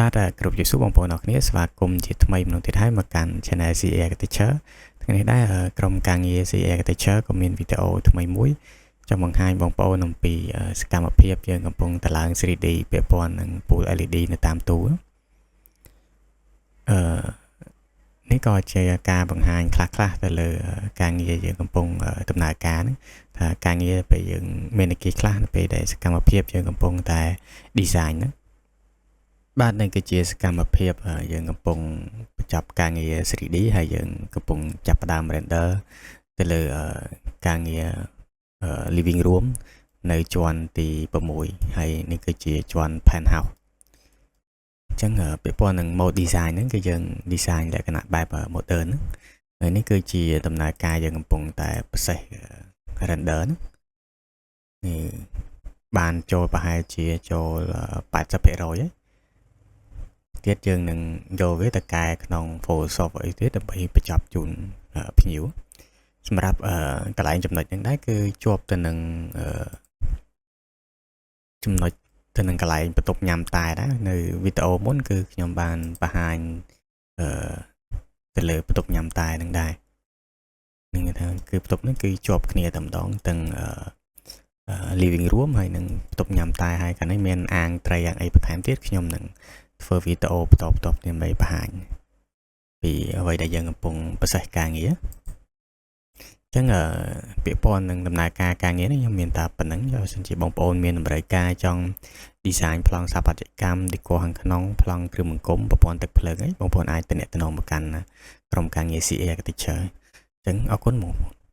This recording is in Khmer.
បាទគ្រប់ជម្រាបសួរបងប្អូនអរគ្នាស្វាគមន៍ជាថ្មីម្ដងទៀតហើយមកកាន់ Channel CA Architecture ថ្ងៃនេះដែរក្រុមការងារ CA Architecture ក៏មានវីដេអូថ្មីមួយចង់បង្ហាញបងប្អូនអំពីសកម្មភាពយើងកំពុងតឡើង 3D ពាក់ព័ន្ធនឹងពូល LED នៅតាមទូអឺនេះក៏ជាការបង្ហាញខ្លះៗទៅលើការងារយើងកំពុងដំណើរការហ្នឹងថាការងារពេលយើងមានអីគេខ្លះនៅពេលដែលសកម្មភាពយើងកំពុងតែ design ហ្នឹងបាទនេះគឺជាសកម្មភាពយើងកំពុងបញ្ចប់ការងារ 3D ហើយយើងកំពុងចាប់ផ្ដើម render ទៅលើការងារ living room នៅជាន់ទី6ហើយនេះគឺជាជាន់ penthouse អញ្ចឹងពាក់ព័ន្ធនឹង mode design ហ្នឹងគឺយើង design លក្ខណៈបែប modern ហ្នឹងហើយនេះគឺជាដំណើរការយើងកំពុងតែ process render ហ្នឹងនេះបានចូលប្រហែលជាចូល80%ហើយទៀតយើងនឹងយកវាទៅកែក្នុង Photoshop អីទៀតដើម្បីបញ្ចប់ជូនភ្ញៀវសម្រាប់កន្លែងចំណុចហ្នឹងដែរគឺជាប់ទៅនឹងចំណុចទៅនឹងកន្លែងបន្ទប់ញ៉ាំតែដែរនៅវីដេអូមុនគឺខ្ញុំបានបង្ហាញអឺទៅលើបន្ទប់ញ៉ាំតែនឹងដែរនឹងថាគឺបន្ទប់ហ្នឹងគឺជាប់គ្នាតែម្ដងទាំង living room ហើយនឹងបន្ទប់ញ៉ាំតែហើយកាលនេះមានអាងត្រីអាងអីបន្ថែមទៀតខ្ញុំនឹងធ្វើវីដេអូបន្តបន្តដើម្បីបង្ហាញពីអ្វីដែលយើងកំពុង process ការងារអញ្ចឹងពាក់ព័ន្ធនឹងដំណើរការការងារនេះខ្ញុំមានតែប៉ុណ្្នឹងបើសិនជាបងប្អូនមានតម្រូវការចង់ design ប្លង់ស្ថាបត្យកម្ម decor ខាងក្នុងប្លង់គ្រឿងបង្គុំប្រព័ន្ធទឹកភ្លើងអីបងប្អូនអាចទំនាក់ទំនងមកកាន់ក្រុមការងារ CA Architecture អញ្ចឹងអរគុណបងប្អូន។